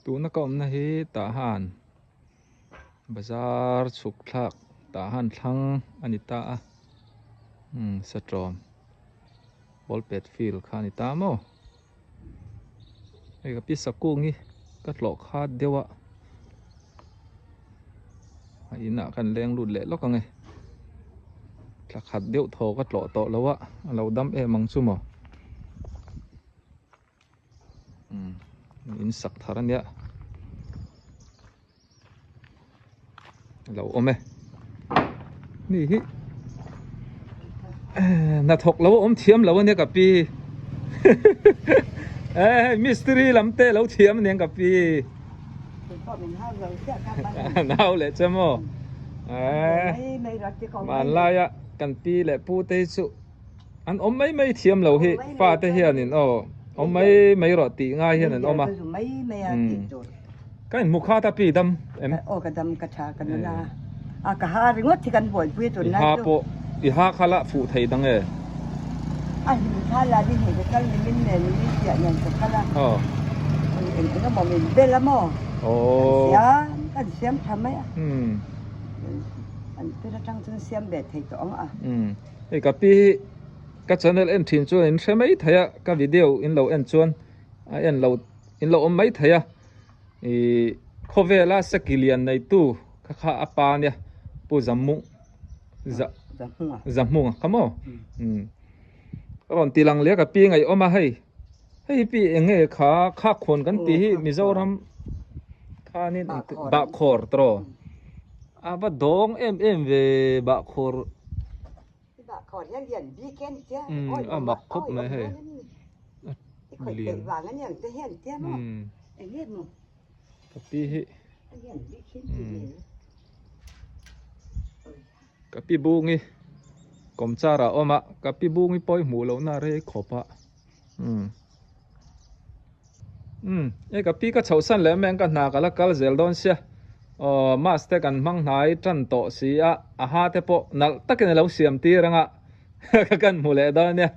Tuna ka awmna hi tah han bazar chhuk thlak tah han thlang a ni ta a umm satawm ball pet field kha a ni ta maw hei ka pi sakung hi ka tlawh khat deuh a a inah khan leng lut leh lawk ang e thla khat deuh thaw ka tlawh tawh lo a a lo dam em ang chu maw. In sak thar a nia a lo awm e ni hi hnathawk lo a awm thiam lo a nia ka pi e hei mistiri lam te lo thiam a niang ka pi nau leh che maw e hmanlaia kan pi leh pu te hi chu. An awm mai mai thiam lo hi fate hianin aw awm mai mai rawh tih ngai hian an awm a. Ka inhmu khat a pi dam em? Aw ka dam ka tha ka nula a ka ha ringawt hi kan buaipui a tunlai chu. I ha pawh i ha kha la fuh thei dang e. A hlim kha la ni hei ka kal nimin nen nimin piah nen ka kal a. Aw. Eng eng emaw min bel a maw? Aw. Kan siam kan siam tha mai a. An tir atang chuan siam ve thei tawh ang a. Hei ka pi hi ka channel en thin chuan in hre mai thei a ka video in lo en chuan a en lo in lo awm mai thei a ih khawvela seki lian neitu kha kha a pa nia pu Zammu za Zahmunga kha maw umm ka rawn ti lang leh a ka pi ngaihawm a hei hei pi eng nge kha khakhawn kan tih hi Mizoram khanin Bahkhawr tawh A va dawng em em ve bahkhawr. Bahkhawr hian lian bik em tia. Umm a mak khawp mai hei. A lian. Vang a niang te hian tia maw. Eng nge maw. Ka pi hi. A lian bik hian ti ve. Ka pi bungi kawmchar ah awm a ka pi bungi pawh i hmuh loh na rei khawp a. Umm. Umm hei ka pi ka chhoh san leh mai ang ka hna ka la kal zel dawn sia aw mask te kan hmang hnai tan tawh si a a ha te pawh nalh takin a lo siam tir ang a ka kan hmu leh dawn nia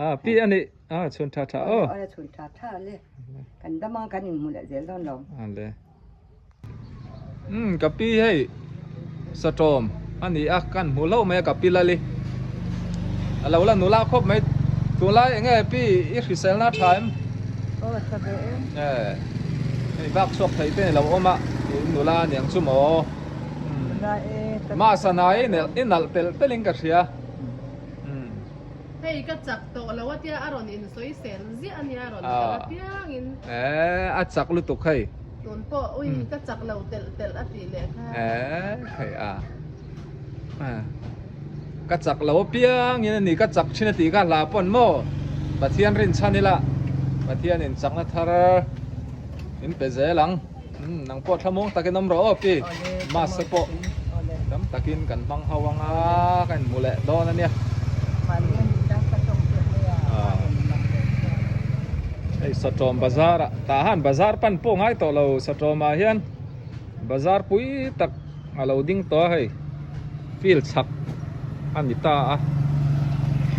a pi a nih a chhun tha tha aw aw chhun tha tha le kan dam ang kan inhmu leh zel dawn lo a le umm ka pi hei satawm a ni a kan hmu hlauh mai a ka pi lali a lo la nula khawp mai tunlai eng nge pi i hriselna a tha em aw tha ve em e hei bak chhuak thei te ni lo awm a i nula a niang chu maw nula e mahsanai i nalh telh telh in ka hria Hei ka chak tawh lo a tia a rawn insawisel ziah a nia a rawn kal apiang in. Eeh a chak lutuk hei. Tun pawh ui ka chak lo telh telh a tih leh kha. Eeh hei a ka chak lo apiang in a ni ka chak thin a tih kha hla pawn maw Pathian rinchhan ila Pathian in chakna thar in pe zel ang nang pawh thlamuang takin awm rawh aw pi mass te pawh tam takin kan hmang ho anga ka inhmu leh dawn a nia hei Satawm bazar ah tah han bazar pan pawh ngai tawh lo Satawm ah hian bazar pui tak a lo ding tawh a hei field chhak a ni ta a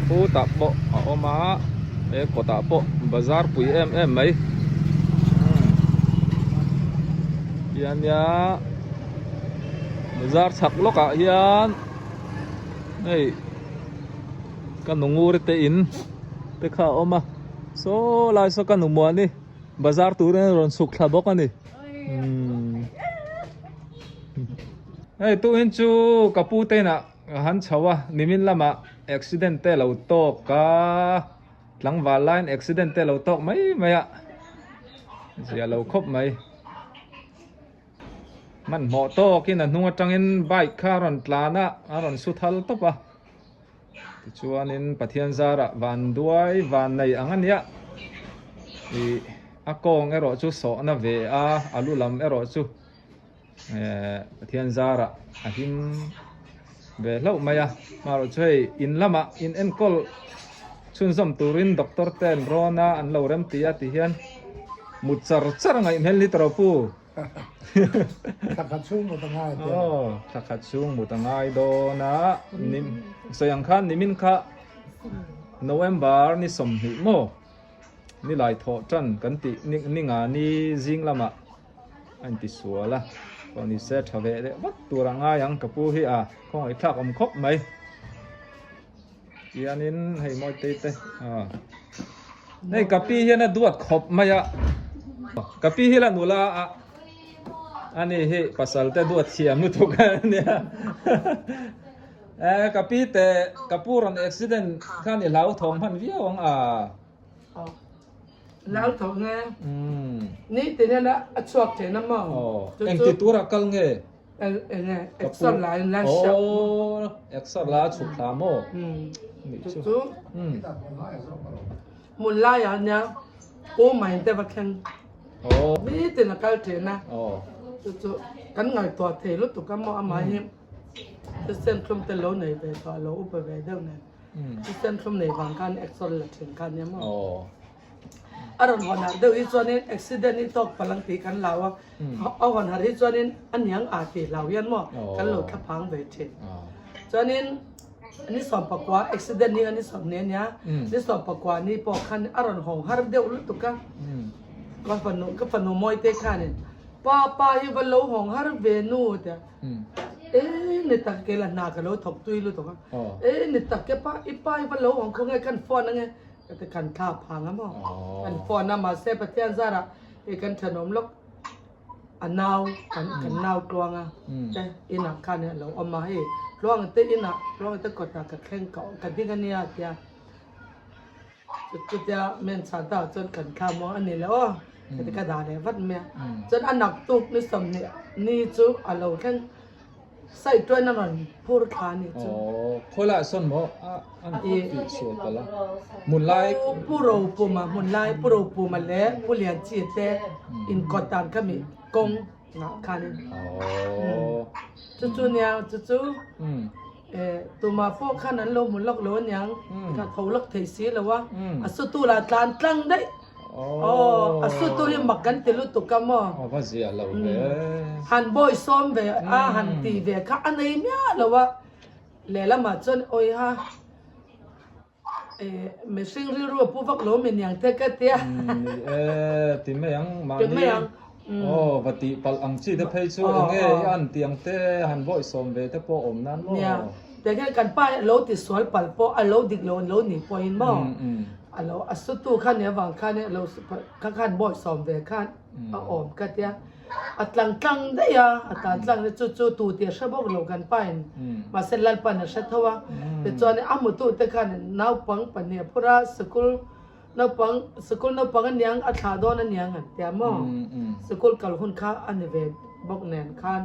khutah pawh a awm a he kawtah pawh bazar pui em em mai hian nia bazar chhak lawkah hian hei ka nu ngur te in te kha a awm a saw lai saw ka nu muani bazar turin a rawn chhuk thla bawk a ni. Hei tuhin chu ka pu te inah ka han chho a, nimin lamah accident te lo tawk a, tlangval laiin accident te lo tawk mai mai a, zia lo khawp mai. Hmanhmawh tawkin a hnung atangin bike kha a rawn tlan a, a rawn su thal tawp a, tichuanin Pathian zarah van duai van nei ang a nia, ih a kawng erawh chu sawhna ve a, a lu lam erawh chu. eh Pathian zarah a him ve hlauh mai a hmarawh chu hei in lamah in enkawl chhunzawm turin doctor te an rawn a an lo rem ti a ti hian mut char char ngaih hmel hi tawrh pu thla khat chhung mut a ngai aw thla khat chhung mut a ngai dawn a nim sawi ang khan nimin kha November ni 20 maw ni lai thawh tan kan tih ni nga ni zing lamah. a intisual a pawh ni se tha ve leh vat tur a ngai ang ka pu hi a khawngaihthlak awm khawp mai tianin hei mawitei te ah hei ka pi hian a duat khawp mai a ka pi hi la nula a ani hi pasal te duat thiam lutuk a nia eh ka pi te ka pu rawn accident khan i hlau thawng hman viau ang a. Lau tho nge. Ni tin hian a chhuak thin a maw. Aw. Engti tura kal nge? Enge exer la in la hriat. Aw exer la a chhuk thla maw? Chu chu hmun laiah nia Pu Main te va thleng. Ni tin a kal thin a. Chu chu kan ngaihtuah thei lutuk a maw amah hi thisen thlum te lo nei ve tawh lo upa ve deuh nen. Thisen thlum nei vang khan exer la thin kha nia maw. A rawn hawn harh deuh hi chuanin accident hi tawk palh ang tih kan hlau a, a hawn harh hi chuanin a niang a tih hlau hian maw kan lo thlaphang ve thin. Chuanin ni 19 accident hi ni 20 a nia, ni 19 ni pawh khan a rawn hawng har deuh lutuk a, ka fanu ka fanu Mawite khanin pa pa hi va lo hawng har ve nu tia e ni tak ke la hna ka lo thawk tui lutuk a, e ni tak ke pa i pa hi va lo hawng khawnge kan phone ange Ka ti kan thla phang a maw? Kan phone a mahse Pathian zarah hei kan thenawm lawk a nau kan kan nau tluang a te inah khan a lo awm a hei tluang te inah tluang te kawtah ka thleng ka ka ding a nia tia chutia men chhan takah chuan kan thla muang a ni le aw ka ti ka dah leh vat mai a chuan a naktuk ni 20 ni chu a lo thleng. Site chuan a rawn phur thla a nih chu. Aw, khawlaiah sawn maw a an tih sual palh a. Hmunlai. Pu Ropuma hmunlai Pu Ropuma leh Pu Lianchi te inkawt dan kha mi kawng ngah khanin. Aw. Chu chu nia chu chu tumah pawh khan an lo hmu lawk lo aniang ka tho lawk thei si lo a. A sutu lah tlan tlang daih. Aw, a sutu hi mak kan ti lutuk a maw? Aw, va ziah lo ve. Han bawi sawm ve a, han ti ve kha a nei miah lo a. Lehlamah chuan awiha mihring rilru a pu vak lo mi niang te ka tia. Ni e, ti mai ang mahni. Ti mai ang. Aw, va tih palh ang chi te phei chu eng nge i an tih ang te han bawi sawm ve te pawh awm nan maw? Nia, tianghian kan pa hi a lo ti sual palh pawh a lo dik lo an lo nih pawhin maw? A lo a sutu kha nia vang khan a lo kha khan bawi sawm ve khan a awm ka tia a tlang tlang daih a a tlan tlang chu chu tu tih a hre bawk lo kan pa in mahse Lalpan a hre tho a tichuan a hmutu te khan naupang pahnih a phur a sikul naupang sikul naupang aniang a thlah dawn aniang an tia maw sikul kal hun kha a ni ve bawk nen khan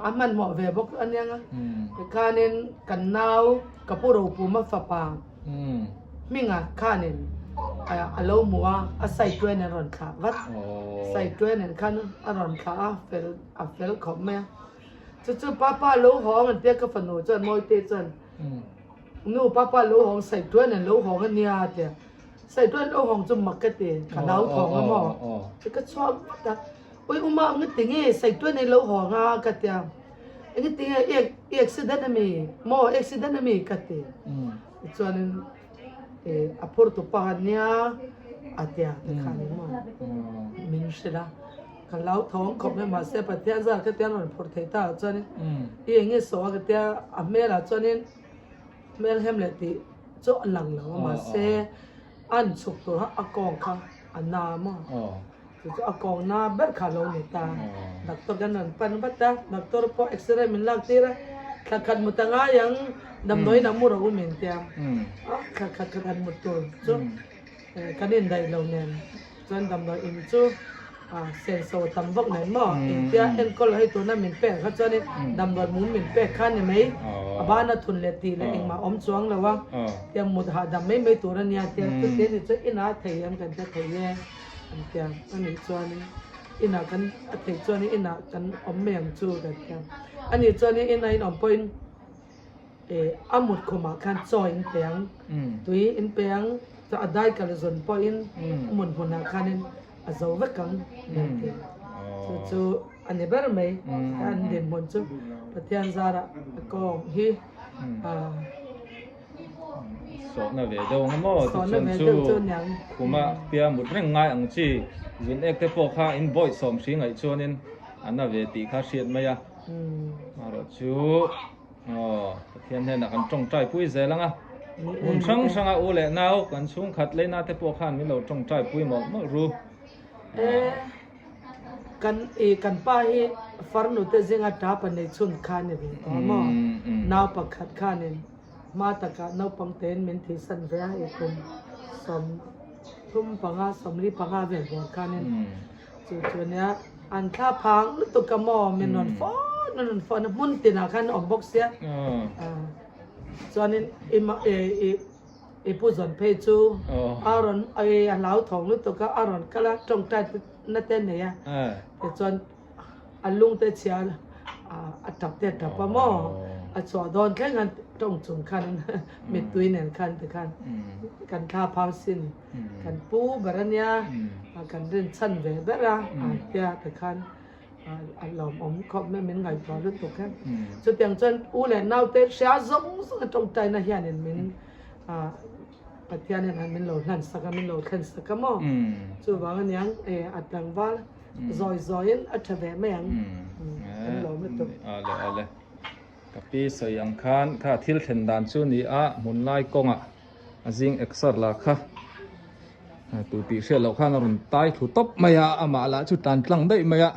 a hmanhmawh ve bawk aniang a tikhanin kan nau ka pu Ropuma fapa Hminga khanin a lo hmu a, a side nen a rawn thlah vat. Side nen khan a rawn thlah a, fel a fel khawp mai a. Chu chu papa lo hawng an tia ka fanu chuan Mawite chuan nu papa lo hawng side nen lo hawng a nia a tia. Side lo hawng chu mak ka ti, ka nau thawng a maw? Chu ka chhuak vat a, ui uma nge tinge side nen lo hawng a ka tia. Enge tinge i accident a mi maw accident a mi ka ti. Tichuanin a phur tu pa nia a tia te khan maw min hrilh a ka lau thawng khawp mai mahse Pathian zar ka tia rawn phur thei ta ah chuanin i enge saw a ka tia a hmel ah chuanin hmel hem leh tih chu a lang lo a mahse an chhuk tur kha a kawng kha a na maw chu chu a kawng na ber kha a lo ni ta doctor kan rawn pan vat a doctor pawh x-ray min lak tir a thla khat mut a ngai ang damdawiin a mu rawh u min tia a thla khat khat han mut tur chu kan indaih lo nen chuan damdawiin chu a senso a tam vak nen maw engtia enkawl hei tuna min pek kha chuanin damdawi mum min pek kha ni mai a bana thun leh tih leh engmah awm chuang lo a tia mut hahdam mai mai tur a nia tia chuti a ni chuan inah a thei em kan hre thei e. An ti a, anih chuanin inah kan a theih chuanin inah kan awm mai ang chu kan ti a. Anih chuanin ina in awm pawhin eh a mut khumah khan chaw in pe ang, tui in pe ang, chuan a dai kal zawn pawhin a mut hmunah khanin a zo vek ang kan ti a. Chu chu a ni ber mai an dinhmun chu Pathian zarah a kawng hi ah. Sawhna ve deuh ang maw? Tichuan chu khuma tia mut reng ngai ang chi zun ek te pawh kha in bawih sawm hri ngaih chuanin a na ve tih kha hriat mai a. Amaherawh chu aw Pathian hnenah kan tawngtai pui zel ang a. Hmun hrang hranga u leh nau kan chhungkhat leina te pawh khan min lo tawngtai pui mawlh mawlh ru. Kan i kan pa hi farnu te zinga tap a nei chhun kha ni ve tawh maw? Nau pakhat khanin hma takah naupang tein min thihsan ve a, i kum 35 45 vel bawr khanin chu chu ania an thla phang lutuk a maw min rawn phone min rawn phone a hmun tinah khan a awm bawk sia chuanin i i I pu zawn phei chu a rawn a hlauthawng lutuk a, a rawn kal a, tawngtai na te nei a, tichuan a lung te chhia a tap te a tap a maw, a chhuah dawn thleng khan tawng chung khan mittui nen khan tikhan kan thla phang sin kan pu ber a nia, kan rinchhan ve ber a, a tia tikhan. A lawmawm khawp mai min ngaihtuah lutuk e. Chutiang chuan u leh naute hria zawng zawng a tawngtaina hianin min Pathian hian min lo hlan sak a, min lo thlen sak a maw? Chuvang aniang e a tlangval zawi zawiin a tha ve mai ang. Kan lawm lutuk. Ale ale. Ka pi sawi ang khan kha thil thlen dan chu ni a hmun lai kawngah a zing exer la kha. Tu tih hriat loh khan a rawn tai thlu tawp mai a, amah lah chu tan tlang daih mai a,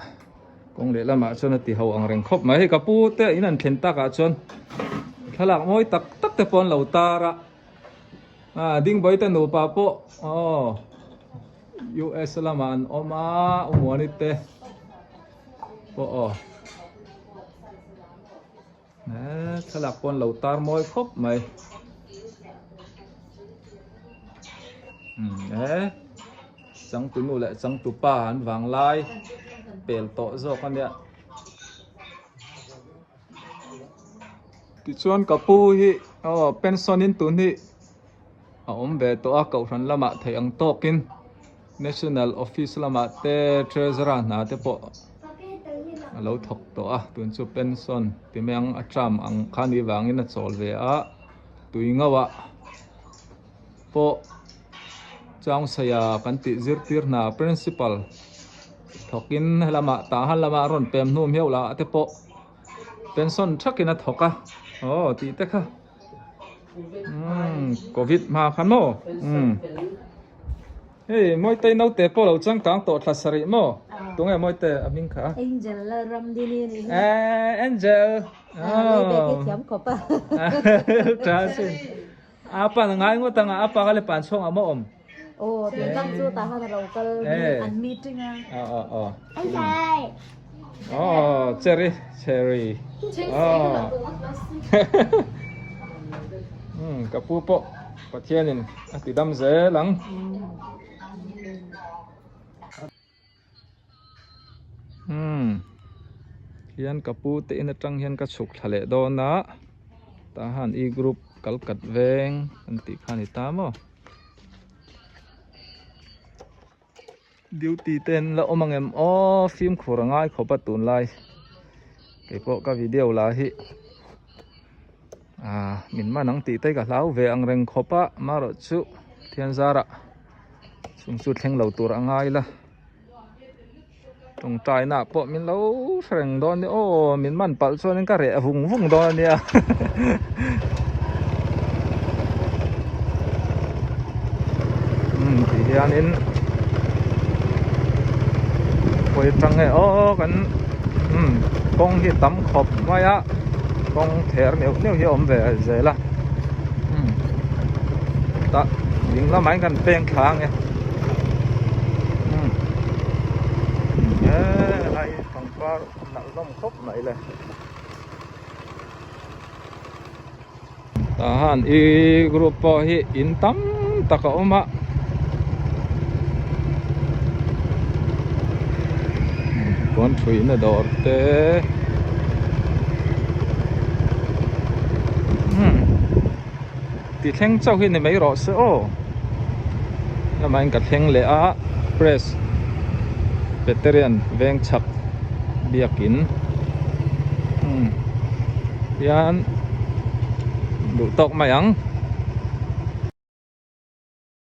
kawng lehlamah chuan a ti ho ang reng khawp mai. Hei ka pu te in an thlen takah chuan thlalak mawi tak tak te pawh an lo tar a, ah Dingbawi te nupa pawh aw US lamah an awm a, Umuani te pawh aw. He thlalak pawh an lo tar mawi khawp mai. He changtu nu leh changtu pa an vang lai pel tawh zawk a nia. Tichuan ka pu hi aw pension in tun hi a awm ve tawh a kohhran lamah theih ang tawkin national office lamah te treasurer hna te pawh a lo thawk tawh a tun chu pension ti mai ang a term ang kha ni vangin a chawl ve a tui ngauh pawh Chaungsaia kan tih zirtir hna principal thawkin helamah tah han lamah a rawn pem hnum hiau lah te pawh pension thakin a thawk a aw tih te kha. Covid hma kha maw hei Mawitei naute pawh lo changkang tawh thla sarih maw tunge Mawite a hming kha Angel Lalramdini ni hi eh Angel thiam khawp a tha sin a pa na ngai ngawt anga a pa kha le pan chhawng ah maw awm aw tun tang chu tah khan a lo kal an meeting a aw aw aw aw cherry cherry aw umm ka pu pawh Pathianin a ti dam zel ang. Umm hian ka pu te in atang hian ka chhuk thla leh dawn a tah han e group kal kat veng an tih kha a ni ta maw. Duty te an la awm ang em aw fimkhur a ngai khawp a tunlai keipawh ka video la hi ah min man ang tih te ka hlau ve ang reng khawp a marawh chu thian zarah chung chu thleng lo tur a ngai la tawngtai na pawh min lo hreng dawn nia aw min man palh chuan in ka reh vung vung dawn ania umm ti hianin pawi atang nge aw kan umm kawng hi tam khawp mai a kawng ther neuh neuh hi a awm ve zel a umm tah ding lamah hian kan peng thla ang e umm he lai pangpar nalh hlawm khawp mai le. Tah han i group pawh hi in tam tak a awm a puan thuihna dawr te umm ti thleng chauh hi ni mai rawh se aw lamah in ka thleng leh a press veterian veng chhak biakin umm hian duh tawk mai ang.